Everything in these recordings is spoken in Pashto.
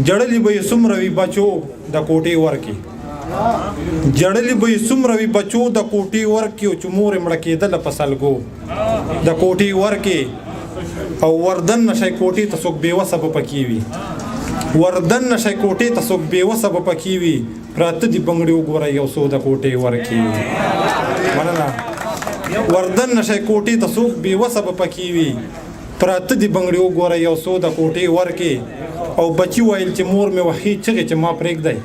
جړلې به یې څومره وي بچو د کوټې ورکې، جړلې به یې څومره وي بچو د کوټې ورکې، او چې مور یې مړه کېدله په سلګو د کوټې ورکې. او وردن نشي کوټې ته څوک بېوسه به پکې وي، وردن نشي کوټې ته څوک بېوسه به پکې وي، پراته دي بنګړي وګوره یو څو د کوټې ورکې. مننه. وردن نشي کوټې ته څوک بېوسه به پکې وي، پراته دي بنګړي وګوره یو څو د کوټې ورکې. او بچي ویل چې مور مې وهي چغې چې ما پرېږدی،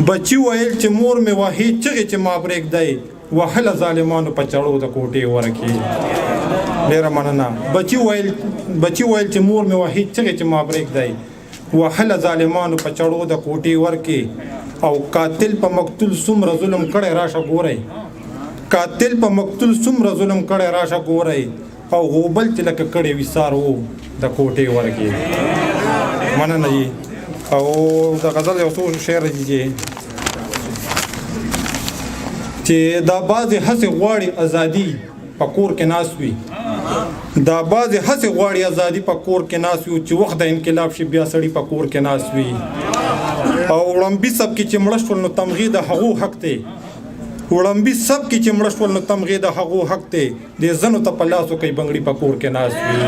بچي ویل چې مور مې وهي چغې چې ما پرېږدی، وهله ظالمانو په چړو د کوټې ورکې. ډېره مننه. بچي ویل چې مور مې وهي چغې چې ما پرېږدی، وهله ظالمانو په چړو د کوټې ورکې. او قاتل په مقتول څومره ظلم کړی راشه ګورئ، قاتل په مقتول څومره ظلم کړی راشه ګورئ، او غوبل چې لکه کړی وي سار وو د کوټې ورکې. مننه جی. او د غزل یو څو شعر دي چې دا بعضې هسې غواړي ازادي په کور کې ناست وي، دا بعضې هسې غواړي ازادي په کور کې ناست وي، چې وخت د انقلاب شي بیا سړي په کور کې ناست وي. او وړمبي سب کې چې مړه شول نو تمغې د هغو حق دی، وړمبي سب کې چې مړه شول نو تمغې د هغو حق دی، د زنو ته په لاسو کوي بنګړي په کور کې ناست وي.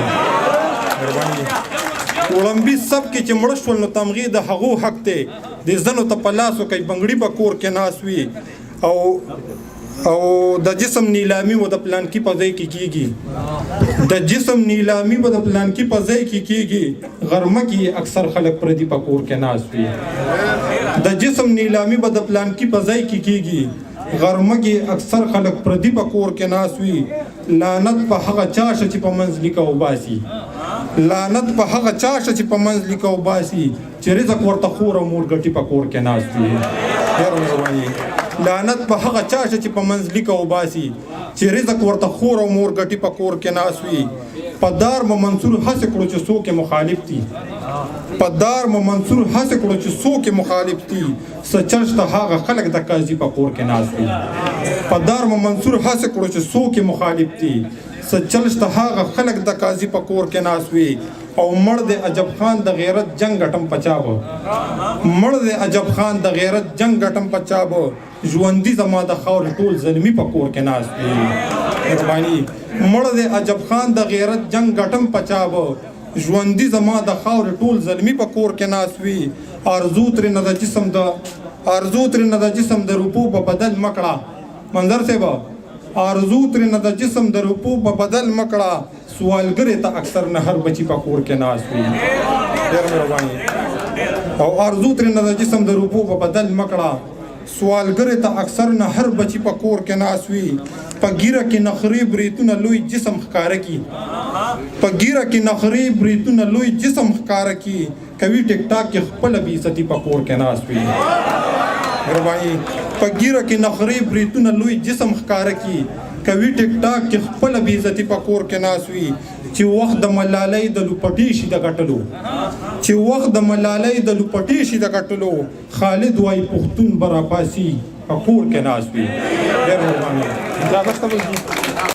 مهرباني. وړمبي سب کې چې مړه شول نو تمغې د هغو حق دی، د زنو ته په لاسو کوي بنګړي په کور کې ناست وي. او د جسم نیلامی و د پلانکی په ځای کې کیږي، د جسم نیلامی به د پلانکی په ځای کې کیږي، غرمه کې اکثر خلک پردي په کور کې ناست وي. د جسم نیلامی به د پلانکی په ځای کې کیږي، غرمه کې اکثر خلک پردي په کور کې ناست وي. لعنت په هغه چا شه چې په منځ لیکه وباسي، لعنت په هغه چا شه چې په منځ لیکه وباسي، چې رزق ورته خور او مور ګټي په کور کې ناست وي. ډېره مهرباني. لعنت په هغه چا شه چې په منځ لیکه وباسي، چې رزق ورته خور او مور ګټي په کور کې ناست وي. په دار مو منصور هسې کړو چې څوک یې مخالف دي، په دار مو منصور هسې کړو چې څوک یې مخالف دي، څه چل شته هغه خلک د قاضي په کور کې ناست وي. په دار مو منصور هسې کړو چې څوک یې مخالف دي، څه چل شته هغه خلک د قاضي په کور کې ناست وي. او مړ دی عجب خان د غیرت جنگ ګټم پچابه، مړ دی عجب خان د غیرت جنگ ګټم پچابه، ژوندي زما د خاورې ټول زلمي په کور کې ناست وي. مهرباني. مړ دی عجب خان د غیرت جنگ ګټم پچابه، ژوندي زما د خاورې ټول زلمي په کور کې ناست وي. ارزو ترې نه د جسم د روپو په بدل مکړه، منظر صاحب، ارزو ترې نه د جسم د روپو په بدل مکړه، سوالګرې ته اکثر نه هر بچی په کور کې ناست وي. ډېره مهرباني. او ارزو ترې نه د جسم د روپو په بدل مکړه، سوالګرې ته اکثر نه هر بچی په کور کې ناست وي. په ګیره کې نخرې بریتونه لوی جسم ښکاره کی، په ګیره کې نخرې بریتونه لوی جسم ښکاره کی، کوي ټیک ټاک کې خپله بې عزتي په کور کې ناست وي. مهرباني. په ګیره کې نخرې بریتونه لوی جسم ښکاره کی، کوي ټیک ټاک کې خپله بې عزتي په کور کې ناست وي. چې وخت د ملالۍ د لوپټې شي د ګټلو، چې وخت د ملالۍ د لوپټې شي د ګټلو، خالد وای پښتون به راپاسي په کور کې ناست وي. ډېر مهرباني. اجازه شته بل؟